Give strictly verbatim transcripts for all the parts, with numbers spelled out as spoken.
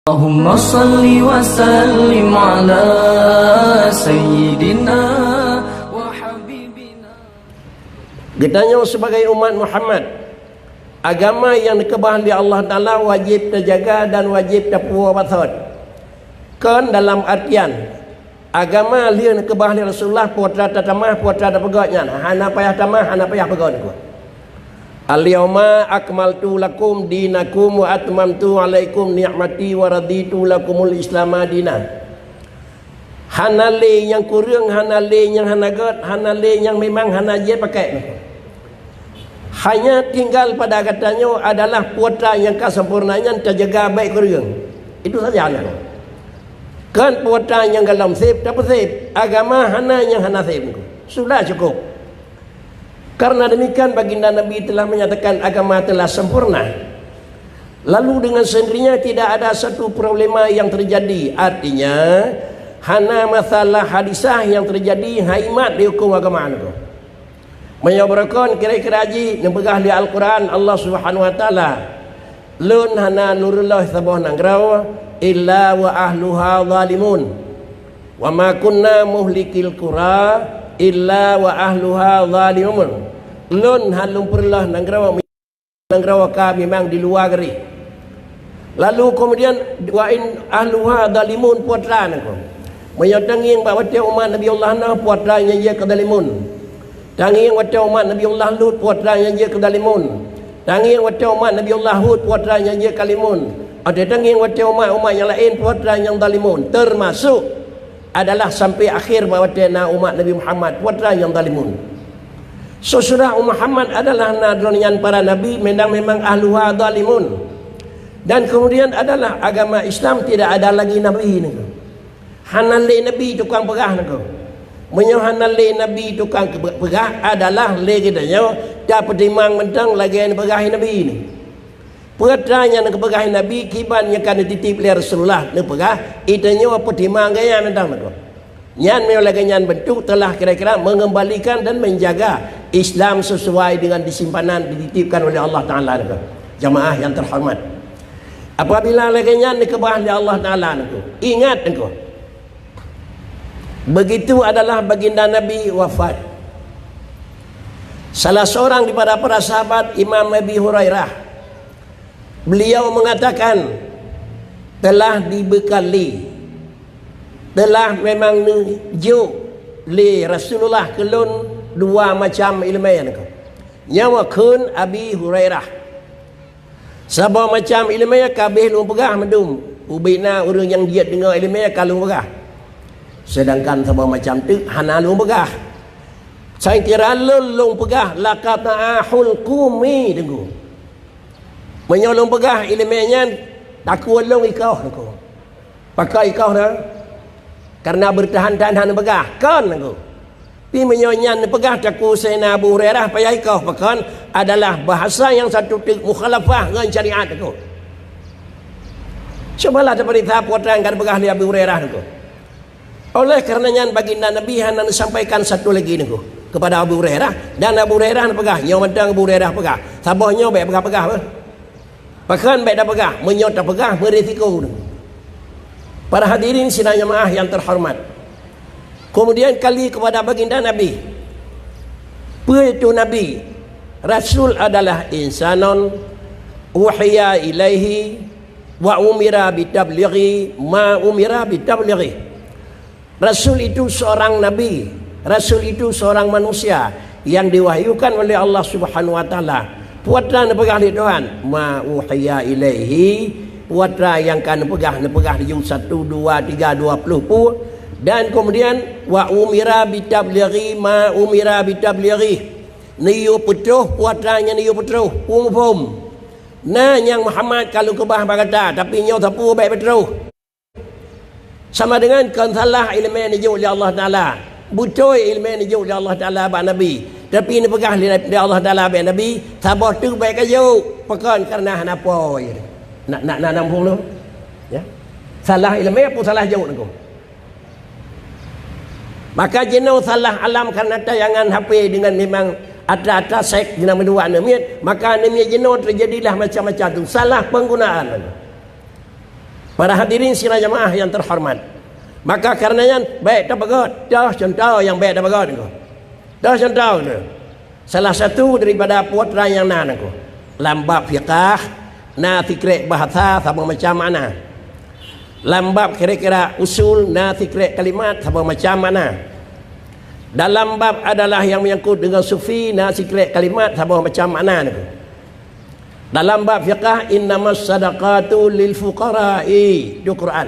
Allahumma salli wa sallim ala sayyidina wa habibina. Geutanyoe sebagai umat Muhammad, agama nyang neukeubah lé Allah Taala wajéb tajaga dan wajéb tapuwoe bak thot. Kon dalam artian, agama lheueh neukeubah lé Rasulullah, peue atra tatamah, peue atra tapeugét nyan, hana payah tamah, hana payah peugét nyan. "Al-yauma akmaltu lakum dinakum wa atmamtu alaikum ni'mati wa raditu lakumul Islama dina." Hana lé nyang kureueng, hana lé nyang hana gét, hana lé nyang memang hana jeuet pakai. Hanya tinggal pada gata nyoe adalah peue atra nyang ka sempurna nyan tajaga bék kureueng. Itu saja nyan. Kon peue atra nyang golom sép tapeusép, agama hana nyang hana sép. Sudah cukup. Karena demikian, baginda Nabi telah menyatakan agama telah sempurna. Lalu dengan sendirinya tidak ada satu problema yang terjadi. Artinya, hana masalah hadisah yang terjadi haimat di hukum agama nyoe. Meunyoe beureukan kira-kira jih neupeugah lé Al-Quran Allah Subhanahu wa Taala, "Lôn hana lôn reuloh saboh nanggroe illa wa ahluha zalimun. Wa ma kunna muhlikil qura illa wa ahluha zalimun." Lôn hana lôn peureuloh nanggroe, nanggroe ka memang di luwa garéh. Lalu kemudian, "Wa in ahluha zalimun," peue atra nanggroe. Meunyoe tangieng bak watée umat Nabi Allah Nuh, peue atra nyang jeuet keu zalimun. Tangieng watée umat Nabi Allah Lut, peue atra nyang jeuet keu zalimun. Tangieng watée umat Nabi Allah Hud, peue atra nyang jeuet keu zalimun. Watée tangieng watée umat-umat nyang laén, peue atra nyang zalimun. Termasuk adalah sampai akhir bak watée na umat Nabi Muhammad, peue atra nyang zalimun. Sesudah umat Muhammad adalah na droe nyan para nabi, memang, memang ahluha zalimun. Dan kemudian adalah agama Islam tidak ada lagi nabi nanggroe. Hana lé nabi tukang peugah nanggroe. Meunyoe hana lé nabi tukang keu-, peugah adalah lé geutanyoe tapeutimang mantong lagée neupeugah nabi nyoe. Peue atra nyang neupeugah nabi kiban nyang ka neutitip lé Rasulullah neupeugah, geutanyoe peutimang gaya mantong nanggroe. Nyan meunyoe lagée nyan bentuk telah kira-kira mengembalikan dan menjaga Islam sesuai dengan disimpanan dititipkan oleh Allah Taala nanggroe. Jamaah yang terhormat. Apabila lagée nyan neukeubah lé Allah Taala nanggroe, ingat nanggroe, begitu adalah baginda Nabi wafat, salah seorang daripada para sahabat Imam Abi Hurairah, beliau mengatakan, "Telah dibekali, telah memang neujok lé Rasulullah keu lôn dua macam iéleumé nanggroe." Nyoe kheun Abi Hurairah. Saboh macam iéleumé ka abéh lôn peugah mandum, ubé na ureuëng nyang jeuet deungoe iéleumé ka lôn peugah. Sedangkan saboh macam teuk hana lôn peugah. Saya kira lôn lôn peugah laqata'ahu hulqumi, Teungku. Meunyoe lôn peugah iéleumé nyan, takue lôn ikoh, Teungku. Pakon ikoh na? Karena beurtahan-tahan hana peugah. Kon nanggroe. Tapi meunyoe nyan neupeugah takue Saidina Abu Hurairah payah ikoh, pakon adalah bahasa nyang satu teuk mukhalafah ngon syariat nanggroe. Cubalah tapeuriksa peue nyang ka neupeugah lé Abu Hurairah nanggroe. Oleh karena nyan baginda Nabi hana neusampaikan satu lagi nanggroe kepada Abu Hurairah, dan Abu Hurairah neupeugah, nyoe mantong Abu Hurairah peugah. Saboh nyoe bék peugah-peugah beh. Pakon bék tapeugah, meunyoe tapeugah, meurisiko. Para hadirin sidang jamaah yang terhormat. Kemudian kali kepada baginda Nabi. Peue itu Nabi? Rasul adalah insanon uhiya ilaihi wa umira bitablighi ma umira bitablighi. Rasul itu seorang nabi, Rasul itu seorang manusia yang diwahyukan oleh Allah Subhanahu wa Taala. Peue atra neupeugah lé Tuhan, "Ma uhiya ilaihi," peue atra nyang ka neupeugah, neupeugah laju satu, dua, tiga, dua puluh peue. Dan kemudian, "Wa umira bitablighi ma umira bitablighi." Neuyue peutroh peue atra nyang neuyue peutroh, peue muphom. Na nyang Muhammad ka lôn keubah bak gata, tapi nyoe sapeue bék peutroh. Sama dengan kon salah iéleumé neujok lé Allah Taala. Beutôi iéleumé neujok lé Allah Taala bak Nabi. Tapi neupeugah lé, lé Allah Taala bak Nabi, saboh teuk bék kajok. Pakon? Karena hana po. Nak, nak, nak, nak muphom lôn? Ya. Salah iéleumé peue salah jok nanggroe. Maka jinoe salah alam karena tayangan H P dengan memang atra-atra seks jinoe meudua aneuk miet, maka aneuk miet jinoe teujadilah macam-macam tu. Salah penggunaan. Para hadirin sidang jamaah yang terhormat, maka karena nyan bèk tapeugöt, toh cuntoh nyang bèk tapeugöt nyoe. Toh cuntoh nyoe. Salah satu daripada peue treun nyang na nyoe. Lam bab fiqah, na sikrek bahasa saboh macam makna. Lam bab kira-kira usul, na sikrek kalimat saboh macam makna. Dalam bab adalah yang menyangkut dengan sufi, na sikrek kalimat saboh macam makna nyoe. Dalam bab fiqah, "Innamas sadaqatu lil fuqara'i." Di Quran.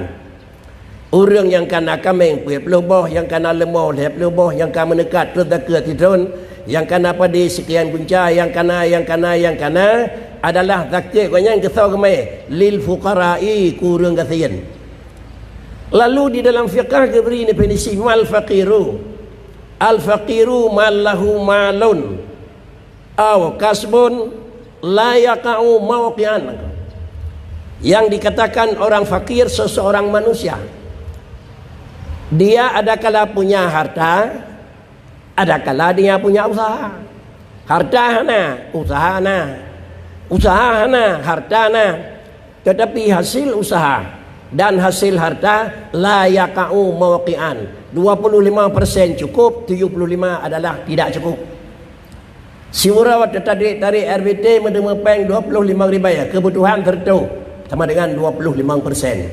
Ureuëng nyang kana kaméng peuet ploh boh, nyang kana leumô lhèe ploh boh, nyang ka meuneukat troh zakeuet sithon, nyang kana padé sikian gunca, nyang kana, nyang kana, nyang kana, adalah zakeuet gobnyan geusoe geumé lil fuqara'i, keu ureuëng gasien. Lalu di dalam fiqah geubri definisi mal faqiru. Al faqiru man lahu malun au kasbun la yaqa'u mawqi'an. Yang dikatakan orang fakir seseorang manusia, dia adakala punya harta, adakala dia punya usaha. Harta hana, usaha na. Usaha hana, harta na. Tetapi hasil usaha dan hasil harta la yaqa'u mawqi'an. Dua puluh lima persen cukup, tujuh puluh lima adalah tidak cukup. Siuroe teutarik-tarik R B T meuteumé péng dua puluh lima ribèe, kebutuhan seratus sama dengan dua puluh lima persen.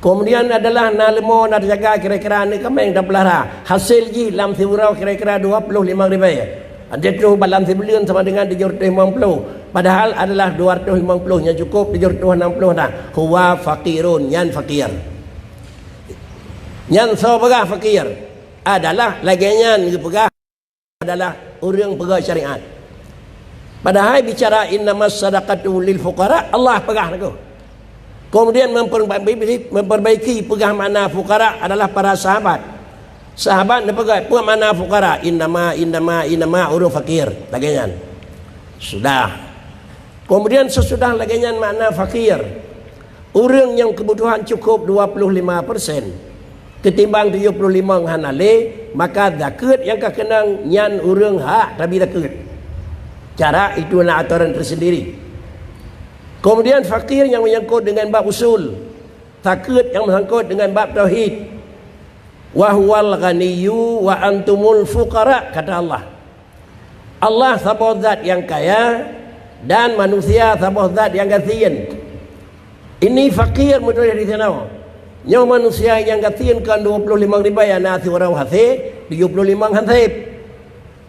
Kemudian adalah na leumô, na teujaga, kira-kira aneuk kaméng tapeulara. Hasil jih lam siuroe kira-kira dua puluh lima ribèe. Jatuh balam sibuleuen sama dengan tujuh ratus lima puluh. Padahal adalah dua ratus lima puluh nyang cukup, tujuh ratus enam puluh dah. Huwa faqirun, nyan fakir. Nyan soe peugah fakir? Adalah lagèe nyan geupeugah adalah ureuëng peugah syariat. Padahai bicara innamas sadaqatu lil fuqara, Allah peugah lagoe. Kemudian memperbaiki, memperbaiki peugah makna fuqara adalah para sahabat. Sahabat neupeugah, peue makna fuqara? Innama, innama, innama ureuëng fakir. Lagèe nyan. Sudah. Kemudian sesudah lagèe nyan makna fakir, ureuëng nyang kebutuhan cukup dua puluh lima persen, ketimbang tujuh puluh lima hana lé, maka zakeuet nyang ka keunong nyan ureuëng hak tabi zakeuet. Cara itu na atoran tersendiri. Kemudian fakir nyang menyangkut dengan bab usul, zakeuet nyang menyangkut dengan bab tauhid. "Wa huwal ghaniyyu wa antumul fuqara," kata Allah. Allah saboh zat nyang kaya dan manusia saboh zat nyang gasien. Ini fakir meutuléh di sinoe. Nyoe manusia nyang gasien kon dua puluh lima ribèe na siuroe hasé, tujuh puluh lima han sép.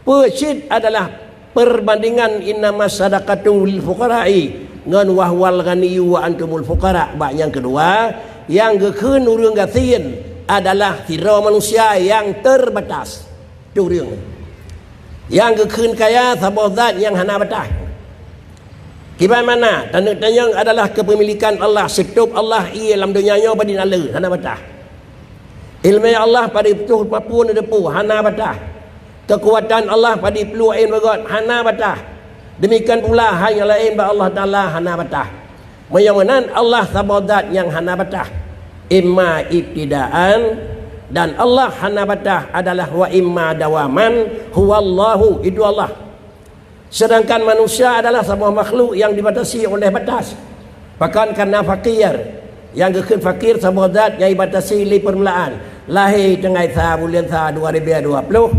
Peue cit adalah perbandingan innamas sadaqatu lil fuqara'i ngon wa huwal ghaniyyu wa antumul fuqara. Bak nyang keudua, nyang geukheun ureuëng gasien adalah sidroe manusia nyang terbatas. Teu ureuëng nyang geukheun kaya saboh zat nyang hana bataih. Kiban makna, taneuk tanyong adalah keupeumilékan Allah, sitôb Allah ie lam donya nyoe padum na le, hana bataih. Iéleumé Allah padum peutoh maphôn neuteupeue, hana bataih. Keukuatan Allah padum ploh ôn beugöt, hana bataih. Demikian pula hai nyang laén bak Allah Taala hana bataih. Meunyoe meunan, Allah saboh zat nyang hana bataih. Imma ibtidaan, dan Allah hana bataih adalah wa imma dawaman, huwallahu, itu Allah. Sedangkan manusia adalah saboh makhluk nyang dibatasi oleh batas. Pakon karena fakir. Nyang geukheun fakir saboh zat nyang dibatasi lé peurmulaan. Lahé teungai sa buleuen sa dua ribèe dua ploh,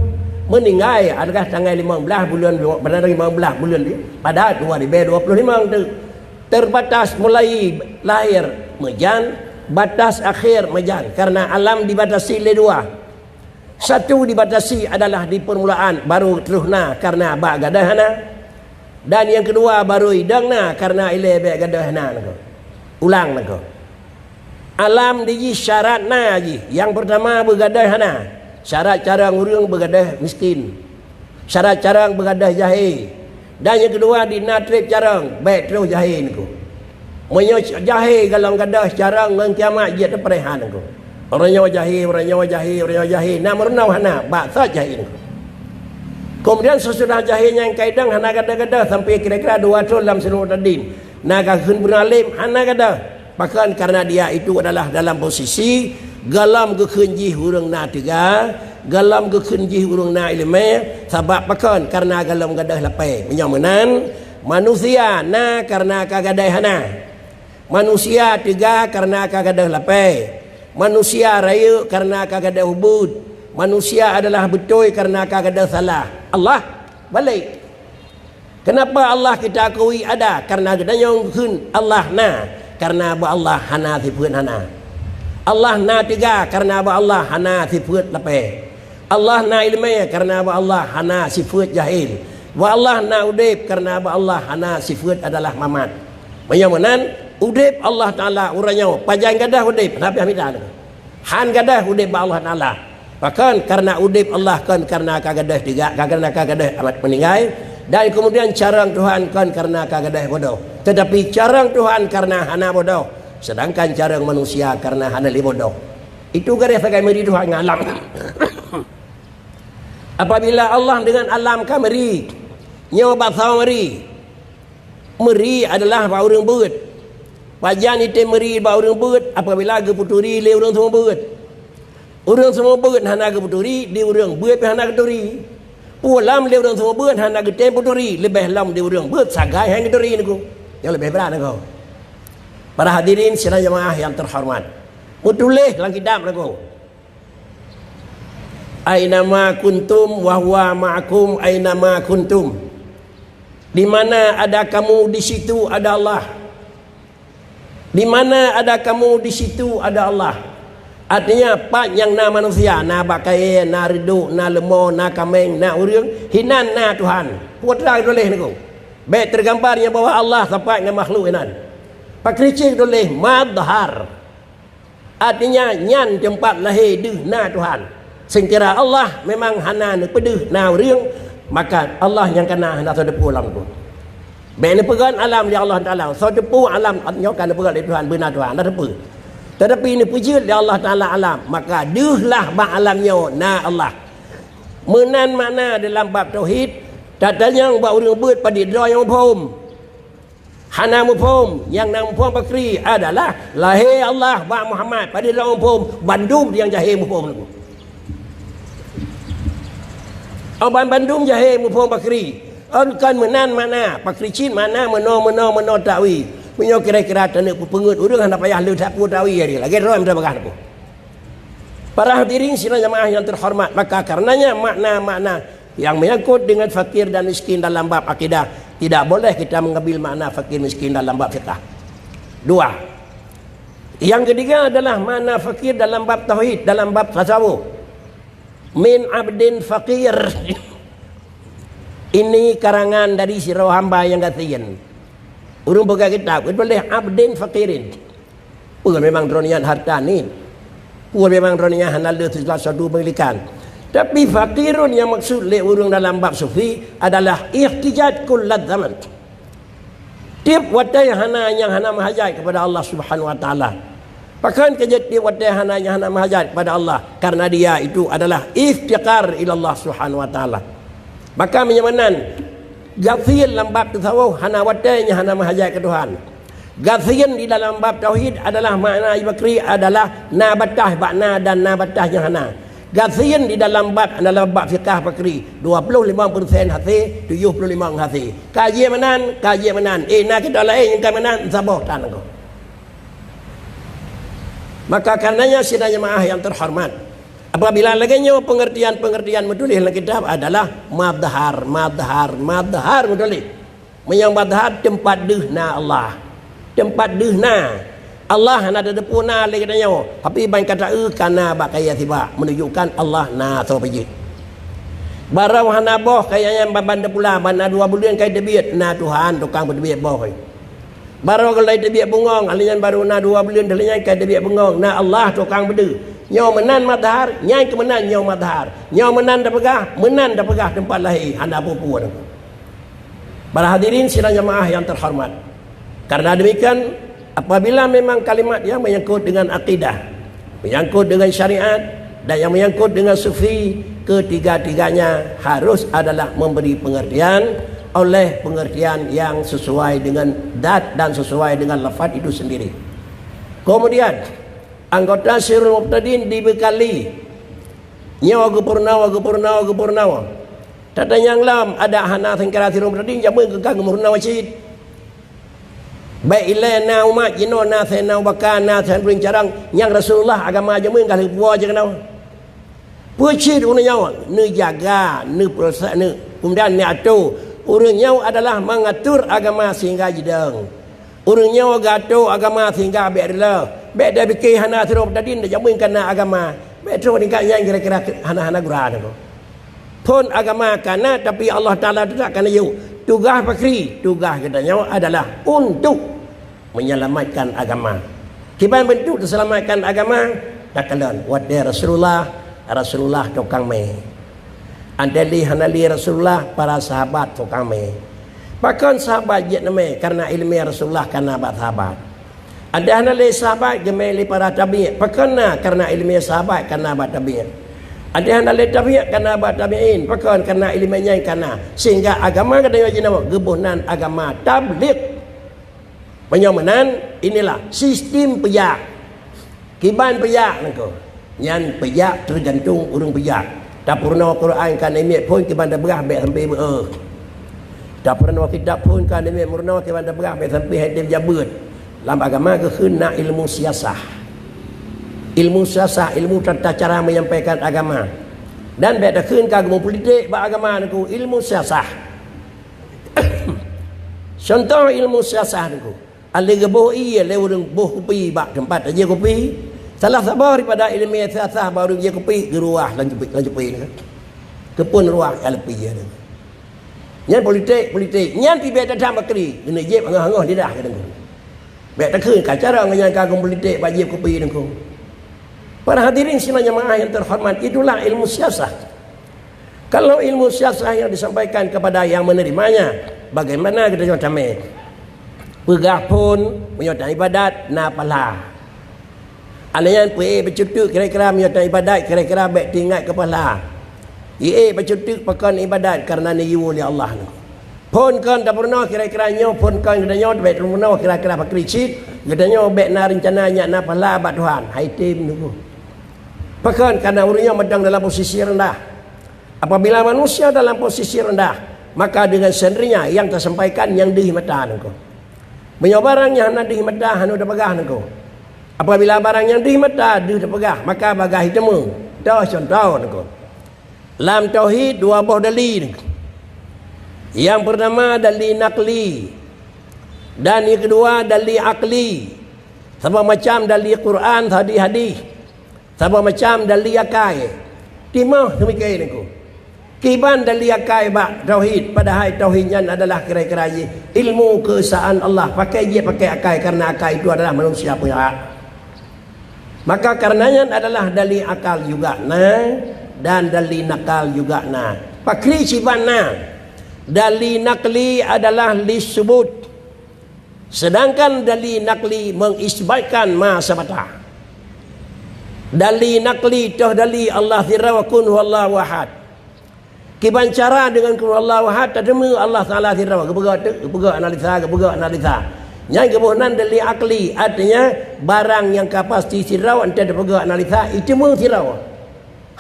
meuninggai adalah teungai limong blaih buleuen, pada limong blaih buleuen pada dua ribèe dua ploh limong tu. Terbatas mulai lahé meujan, batas akhé meujan, karena alam dibatasi lé dua. Satu dibatasi adalah di peurmulaan, baru troh na karena bak gadôh hana. Dan nyang keudua, baru idong na karena ilée bèk gadôh hana nangko. Ulang nangko. Alam di jih syarat na jih. Nyang peurtama beugadôh hana. Syarat carông ureuëng beugadôh miskin. Syarat carông beugadôh jahé. Dan nyang keudua di na treb carông, bèk troh jahé nangko. Meunyoe jahé golom gadôh, carông ngon kiamat jeuet teupreh han nangko. Uroe nyoe jahé, uroe nyoe jahé, uroe nyoe jahé, na meurunoe hana, bak sot jahé nangko. Kemudian sesudah jahé nyang ka idong hana gadôh-gadôh sampai kira-kira dua thon lam sinulul tadin. Na ka kheun beuralém hana gadôh. Pakon karena dia itu adalah dalam posisi golom geukheun jih ureuëng na teuga, golom geukheun jih ureuëng na iéleumé, sabab pakon karena golom gadôh lapée. Meunyoe meunan, manusia na karena ka gadôh hana. Manusia teuga kareuna ka gadôh lapée. Manusia rayeuk kareuna ka gadôh ubeuet. Manusia adalah beutôi kareuna ka gadôh salah. Allah balék. Kenapa Allah kita akui ada? Karena geutanyoe kheun Allah na, karena bak Allah hana sifeuet hana. Allah na teuga, karena bak Allah hana sifeuet lapée. Allah na ileumé, karena bak Allah hana sifeuet jahil. Bak Allah na udeb, karena bak Allah hana sifeuet adalah mamat. Meunyoe meunan, udeb Allah Taala uroe nyoe, pajan gadôh udeb, hana piah mita. Han gadôh udeb bak Allah Taala. Pakon? Karena udeb Allah kon karena ka gadôh teuga, ka karena ka gadôh amat meuninggai, dan kemudian carông Tuhan kon karena ka gadôh bodoh. Tetapi carông Tuhan karena hana bodoh, sedangkan carông manusia karena hana lé bodoh. Itu garéh sagai meuri Tuhan ngon alam. Apabila Allah dengan alam ka meuri, nyoe bak sawa meuri. Meuri adalah bak ureuëng beuet. Pajan item meuri bak ureuëng beuet? Apabila geupeuturi lé ureuëng seumeubeuet. Ureuëng seumeubeuet hana geupeuturi, di ureuëng beuet pih hana geuturi. Peue lom lé ureuëng seumeubeuet hana geutem peuturi, leubeh lom di ureuëng beuet sagai han geuturi niko. Nyang leubeh brat niko. Para hadirin sidang jamaah yang terhormat. Meutuléh lam kitab niko. "Ainama kuntum wa huwa ma'akum ainama kuntum." Di mana ada kamu, di situ ada Allah. Di mana ada kamu, di situ ada Allah. Artinya, pat nyang na manusia, na bak kayée, na reudok, na leumô, na kaméng, na ureuëng, hinan na Tuhan. Putra tuléh niko. Bék teugambar nyang bahwa Allah sapat ngon makhluk inan. Pakri cit tuléh madhar. Artinya, nyan teumpat lahé deuh na Tuhan. Seukira Allah memang hana neupeudeuh na ureuëng, maka Allah nyang kana hana soe teupeu lam tu. Bék neupeugah alam ya Allah Taala, soe teupeu alam nyoe ka neupeugah lé Tuhan beuna Tuhan, hana teupeu. Tetapi neupeujeuet lé Allah Taala alam, maka deuhlah bak alam nyoe na Allah. Meunan makna dalam bab tauhid, tatanyong bak ureuëng beuet padit droe nyang muphom. Hana muphom, nyang na muphom pakri adalah lahé Allah bak Muhammad. Padit droe muphom, bandum nyang jahé muphom niko. Ban bandum jahé muphom pakri. Ôn kon meunan makna, pakri cit makna meunoe, meunoe, meunoe tawi. Meunyoe kira-kira taneuk peupeungeut ureuëng hana payah lé that peue tawi lagée droe meutabagah niko. Para hadirin sidang jamaah yang terhormat, maka karenanya makna-makna yang menyangkut dengan fakir dan miskin dalam bab akidah, tidak boleh kita mengambil makna fakir miskin dalam bab fiqah. Dua. Yang ketiga adalah makna fakir dalam bab tauhid, dalam bab tasawuf. "Min abdin fakir." Ini karangan dari sidroe hamba nyang gasien. Ureuëng peugah kitab, geutuléh abdin fakirin. Peue memang droeneuh nyan hareuta niet? Peue memang droeneuh nyan hana le sesuatu peumilikan? Tapi fakirun nyang maksud lé ureuëng dalam bab sufi adalah ihtijaj kullaz zaman. Tieb watée hana nyang hana meuhajat kepada Allah Subhanahu Wa Taala. Pakon keu jeuet tieb watée hana nyang hana meuhajat kepada Allah? Karena dia itu adalah iftiqar ila Allah Subhanahu Wa Taala. Maka meunyoe meunan, gasien lam bab tasawuf hana watée nyang hana meuhajat keu Tuhan. Gasien di dalam bab tauhid adalah makna ibakri adalah na bataih bak na dan na bataih nyang hana. Gasien di dalam bab, dalam bab fiqah pakri, dua puluh lima persen hasé, tujoh puluh lima hasé. Ka jeuet meunan, ka jeuet meunan. Eh, na kitab laén nyang ka meunan, saboh tan ko. Maka karenanya sidang jemaah yang terhormat, apabila lagée nyoe pengertian-pengertian meutuléh lam kitab adalah madhar, madhar, madhar meutuléh. Meunyoe madhar teumpat deuh na Allah. Teumpat deuh na. Allah hana tateupeue na lé geutanyoe, tapi ban ka taeu ka na bak kayée sibak, menunjukkan Allah na soe peujeuet. Barô hana boh kayée nyan ban, ban teupulang, ban na dua buleuen ka teubiet, na Tuhan tukang peuteubiet boh. Barô gohlai teubiet bungöng, lheueh nyan barô na dua buleuen, lheueh nyan ka teubiet bungöng, na Allah tukang peudeuh. Nyoe meunan madhar, nyan keuh meunan nyoe madhar. Nyoe meunan tapeugah, meunan tapeugah teumpat lahé, hana peue-peue. Para hadirin sidang jemaah yang terhormat, karena demikian, apabila memang kalimat yang menyangkut dengan akidah, menyangkut dengan syariat, dan yang menyangkut dengan sufi, ketiga-tiganya harus adalah memberi pengertian oleh pengertian yang sesuai dengan zat dan sesuai dengan lafaz itu sendiri. Kemudian, anggota Sirul Mubtadin dibekali, nyoe geupeurunoe, geupeurunoe, geupeurunoe. Tatanyong lom, adak hana seungkara Sirul Mubtadin, jameun keu ka geumeurunoe cit. Bék ilée na umat jinoe, na Saidina Abu Bakar, na Saidina Ibrahim carông, nyang Rasulullah agama jameun ka lheueh puwoe jih keunoe. Peue cit ureuëng nyoe neujaga, neupeurasa, neu-, keumudian neuatur. Ureuëng nyoe adalah mengatur agama sehingga jidong. Ureuëng nyoe geuatur agama sehingga bék reuloh. Bék tapike hana sidroe tadin jameun kana agama. Bék troh tingkat nyan kira-kira hana-hana gura nyoe. Phon agama kana, tapi Allah Taala teutab kana yôh. Tugaih pakri, tugaih geutanyoe adalah untuk menyelamatkan agama. Kiban beuntuk teuseulamatkan agama? Takalon, watée Rasulullah, Rasulullah tukang mé. Andai lé hana lé Rasulullah, para sahabat tukang mé. Pakon sahabat jeuet neumé? Karena iéleumé Rasulullah kana bak sahabat. Andai hana lé sahabat, geumé lé para tabi'in. Pakon na? Karena iéleumé sahabat kana bak tabi'in. Andai hana lé tabi'in, kana bak tabi'in. Pakon? Karena iéleumé nyan kana. Sehingga agama geutanyoe jinoe geuboh nan agama tabligh. Meunyoe meunan, inilah sistem peujak. Kiban peujak nangko. Nyan peujak teugantung ureuëng peujak. Tapeurunoe Quran ka namiet phon kiban tapeugah bék sampai beu-, eh. Tapeurunoe kitab phon ka namiet meurunoe kiban tapeugah bék sampai hai tem jabeut. Lam agama geukheun na ilmu siasah. Ilmu siasah, ilmu tata cara menyampaikan agama. Dan bék takheun ka geumeupolitik bak agama nangko, ilmu siasah. Contoh ilmu siasah nangko. Alé geuboh ié lé ureuëng boh kupi bak teumpat tajih kupi. Salah saboh daripada iéleumé siasah bak ureuëng jih kupi, geuruah lam cupi, lam cupi nangko. Keupeue ruah ya leupie nangko. Nyan politik, politik. Nyan pih bék tatam bakri, keuneuk jieb angoh-angoh lidah nangko. Bék takheun ka cara ngon nyan ka geupolitik bak jieb kupi nangko. Para hadirin sidang jamaah yang terhormat, itulah ilmu siasah. Kalau ilmu siasah yang disampaikan kepada yang menerimanya, bagaimana geutanyoe tamé? Peugah phon, meunyoe tan ibadat, na pahala. Alèh nyan peuék bacut teuk kira-kira meunyoe tan ibadat, kira-kira bék teuingat keu pahala. Iék bacut teuk pakon ibadat kareuna neuyue lé Allah nangko. Phon kon tapeurunoe kira-kira nyoe, phon kon geutanyoe bék tapeurunoe kira-kira pakri cit, geutanyoe bék na reuncana nyak na pahala bak Tuhan. Hai tem nangko. Pakon? Karena ureuëng nyoe meudong dalam posisi rendah. Apabila manusia dalam posisi rendah, maka dengan sendirinya yang tersampaikan nyang deuh mata nangko. Meunyoe barang nyang hana deuh mata hana tapeugah nangko. Apabila barang nyang deuh mata deuh tapeugah, maka bagaih teuma. Toh contoh nangko. Lam tauhid dua boh dali nangko. Yang pertama dali nakli dan yang kedua dali akli. Saboh macam dali Quran, hadis-hadis. Saboh macam dali akai. Timoh seumike nangko. Kiban dali akai bak tauhid, padahai tauhid nyan adalah kira-kira jih ilmu keesaan Allah, pakai jih pakai akai, karena akai itu adalah manusia punya hak. Maka karena nyan adalah dali akal juga na dan dali nakal juga na. Pakri siban na. Dali nakli adalah lisubut. Sedangkan dali nakli mengisbatkan ma sabata. Dali nakli toh dali Allah sidroe kun huwallahu ahad. Kiban cara dengan kun huwallahu ahad tateumé Allah Taala sidroe, geupeugah teuk, geupeugah analisa, geupeugah analisa. Nyan geuboh nan dali akli, artinya barang nyang ka pasti sidroe, enteuk tapeugah analisa, iteumé sidroe.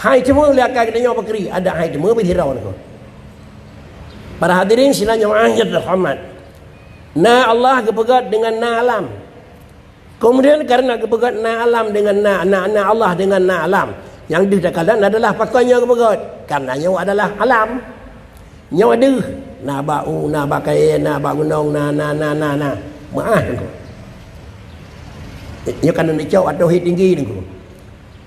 Hai teumé lé akai geutanyoe pakri, adak hai teumé bak sidroe nangko. Para hadirin sidang jamaah yang terhormat. Na Allah geupeugah dengan na alam. Kemudian karena geupeugah na alam dengan na, na, na Allah dengan na alam, nyang deuh takalon adalah pakon nyoe geupeugah. Karena nyoe adalah alam. Nyoe deuh, na bak u, na bak kayée, na bak gunong, na, na, na, na, na. Meuáh nangko. Nyoe kan neucok ateueh tinggi nangko.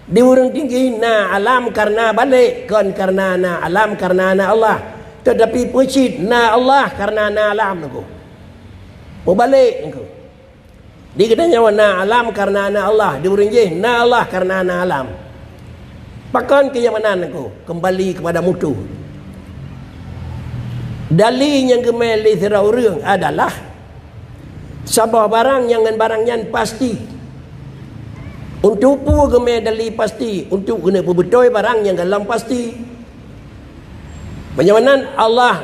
Di ureuëng tinggi na alam karena balek, kon karena na alam karena na Allah. Tetapi peucit na Allah karena na alam nangko. Meubalek nangko. Di geutanyoe na alam karena na Allah, di ureuëng jih na Allah karena na alam. Pakon keu nyang meunan nangko? Kembali kepada mutu. Dali nyang geumé lé sidroe ureuëng adalah saboh barang nyang ngon barang nyan pasti. Untuk peue geumé dali pasti? Untuk keuneuk peubeutôi barang nyang golom pasti. Meunyoe meunan Allah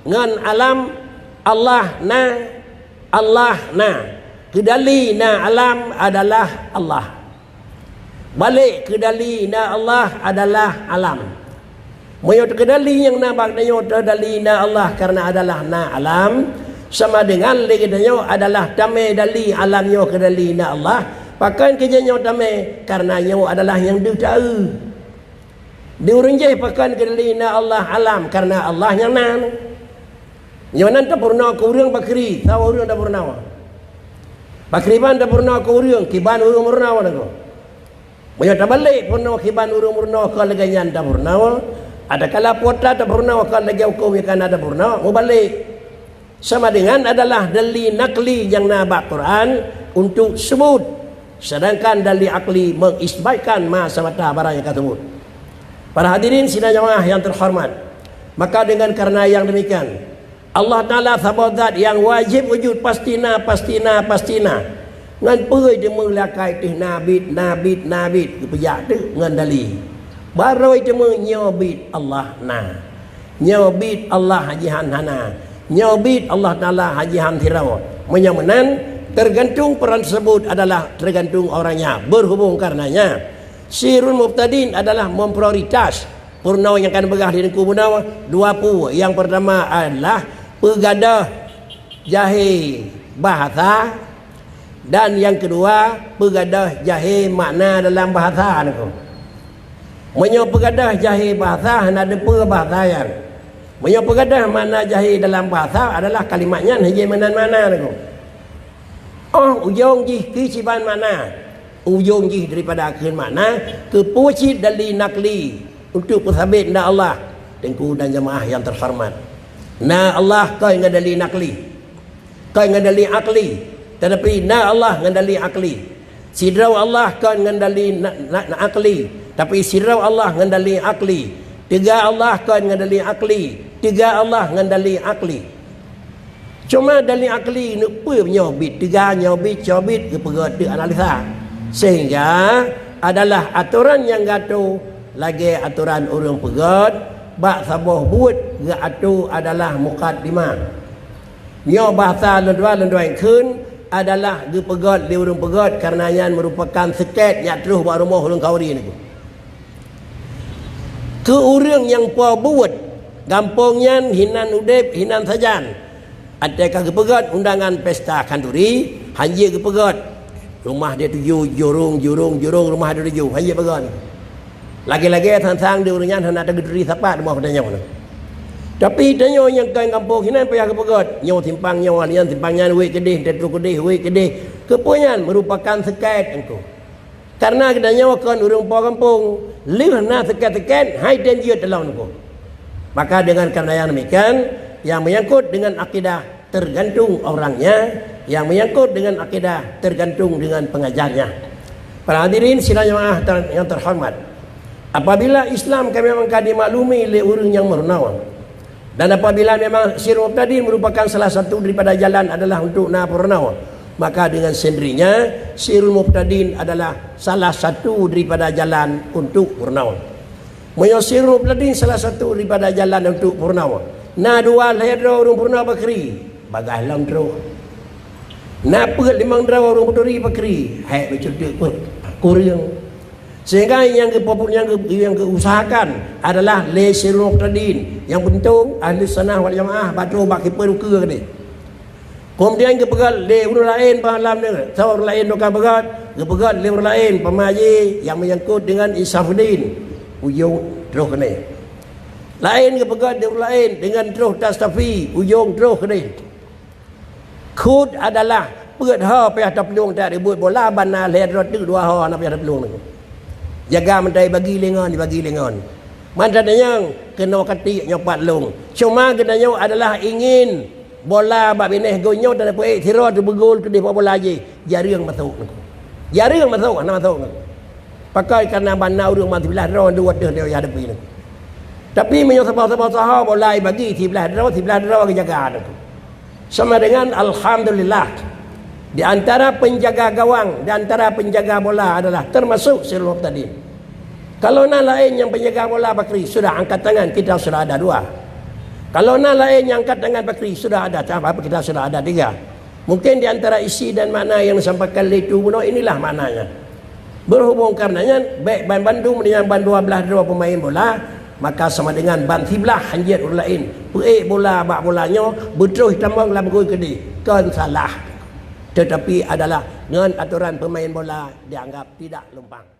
ngon alam, Allah na, Allah na. Keu dali na alam adalah Allah. Balek keu dali na Allah adalah alam. Meunyoe teukeudali nyang na bak tanyoe teuh dali na Allah karena adalah na alam, Sama dengan lé geutanyoe adalah tamé dali alam nyoe keu dali na Allah, pakon keu jih nyoe tamé, karena nyoe adalah nyang deuh taeu. Di ureuëng jih pakon keu dali na Allah alam, karena Allah nyang na. Nyoe nan tapeurunoe keu ureuëng pakri, saboh ureuëng tapeurunoe. Pakriban tapeurunoe keu ureuëng, kiban ureuëng meurunoe lagoe. Meunyoe tabalek peurunoe kiban ureuëng meurunoe kon lagée nyan tapeurunoe, adakala pota tapeurunoe kon lagée huköm nyang kana tapeurunoe, mubalek. Sama dengan adalah dali nakli nyang na bak Quran untuk sebut, sedangkan dali akli mengisbatkan ma semata barang nyang ka sebut. Para hadirin sidang jamaah yang terhormat, maka dengan karena yang demikian, Allah Taala saboh zat nyang wajib wujud, pasti na, pasti na, pasti na. Ngon peue teuma lakée teuh na bit, na bit, na bit, geupeujak teuk ngon dali. Barô teuma nyoe bit Allah na. Nyoe bit Allah jihan hana. Nyoe bit Allah Taala jihan sidroe. Meunyoe meunan, tergantung peran tersebut adalah tergantung orangnya. Berhubung karenanya, sirul mubtadin adalah memprioritas peurunoe nyang ka neupeugah di Teungku bunoe dua peue. Yang pertama adalah peugadôh jahé bahasa, dan yang kedua peugadôh jahé makna dalam bahasa niko. Meunyoe peugadôh jahé bahasa hana teupeue bahasa nyan. Meunyoe peugadôh makna jahé dalam bahasa adalah kalimat nyan hana jih meunan makna niko. Oh, ujong jih keu siban makna. Ujong jih daripada kheun makna, keu peue cit dali nakli untuk peusabe na Allah, Teungku dan jamaah yang terhormat. Na Allah kon ngon dali nakli, kon ngon dali akli, tetapi na Allah ngon dali akli. Sidroe Allah kon ngon dali na, na, na akli, tapi sidroe Allah ngon dali akli. Teuga Allah kon ngon dali akli, teuga Allah ngon dali akli. Cuma dali akli neuk peue nyoe bit teuga, nyoe bit, nyoe bit, geupeugét teuk analisa. Sehingga adalah atoran nyang gato lagée atoran ureuëng peugét bak saboh buet geuato adalah mukadimah. Nyoe bahasa lôn dua, lôn dua kheun adalah geupeugét lé ureuëng peugét karena nyan meurupakan seuket nyang troh bak rumoh ureuëng khanduri niko. Keu ureuëng nyang po buet, gampông nyan hinan udeb, hinan sajan. Até ka geupeugét undangan pesta khanduri, hana jeuet geupeugét. Rumah dia tuju, jurong, jurong, jurong, rumah dia tuju, hana jeuet peugét. Lagée-lagée sang-sang di ureuëng nyan hana tageuturi sapat rumoh geutanyoe. Tapi tanyoe nyang kon gampông hinan payah geupeugét, nyoe simpang nyoe, nyan simpang nyan, wék keudeh, teutroh keudeh, wék keudeh. Keupeue nyan meurupakan seuket engko. Karena geutanyoe kon ureuëng po gampông, lheueh na seuket-seuket hai tem jeuet teuh lom niko. Maka dengan karena yang demikian, yang menyangkut dengan akidah tergantung orangnya, yang menyangkut dengan akidah tergantung dengan pengajarnya. Para hadirin sidang jamaah ter-, yang terhormat, apabila Islam ka memang ka dimaklumi lé ureuëng nyang meurunoe, dan apabila memang sirul mubtadin merupakan salah satu daripada jalan adalah untuk na peurunoe, maka dengan sendirinya sirul mubtadin adalah salah satu daripada jalan untuk peurunoe. Meunyoe sirul mubtadin salah satu daripada jalan untuk peurunoe, na dua lhée droe ureuëng peurunoe bakri, bagaih lom troh. Na peuet limong droe ureuëng peuturi bakri, hék beucuteuk peuet, kureueng. Sehingga nyang geupopu-, nyang geu-, nyang geuusahakan adalah lé sirul mubtadin. Nyang peunténg ahli sunnah wal jamaah bak troh bak kipeue ukeue keudeh. Keumudian geupeugét lé ureuëng laén bak lam nyoe, saboh ureuëng laén teuka peugét, geupeugét lé ureuëng laén peumaji nyang meunyangkot deungon Insafuddin, ujong troh keudeh. Laén geupeugét lé ureuëng laén deungon troh Tastafi, ujong troh keudeh. Khut adalah peuet ho payah taplueng, tak ribut bola bana lhée droe teuk dua ho hana payah taplueng nyoe. Jaga meutai bagi lé ngon, bagi lé ngon. Mantong nyang keunoe katik nyoe pat lông. Cuma geutanyoe adalah ingin bola bak binéh gol nyoe dan peuék sidroe teubeugol keudeh bak bola jih. Jareueng masôk nyoe. Jareueng masôk, hana masôk nyoe. Pakon karena bana ureuëng ban siblah droe dua teuh nyoe ya depan nyoe. Tapi meunyoe saboh-saboh saho bola bagi siblah droe, siblah droe geujaga nyoe. Sama dengan alhamdulillah. Di antara penjaga gawang, di antara penjaga bola adalah termasuk sirul mubtadin. Kalau na laén nyang penjaga bola bakri, sudah angkat tangan, kita sudah ada dua. Kalau na laén nyang angkat tangan bakri, sudah ada, apa kita sudah ada tiga. Mungkin di antara isi dan makna yang disampaikan lé Teungku bunoe inilah maknanya. Berhubung karenanya, bék ban bandum nyang ban dua belas droe pemain bola, Maka sama dengan ban siblah hanjeuet ureuëng laén peuék bola bak bola nyoe beutroh tamong lam gol keudeh, kon salah. Tetapi adalah ngon atoran peumaén bola dianggap tidak lumpang.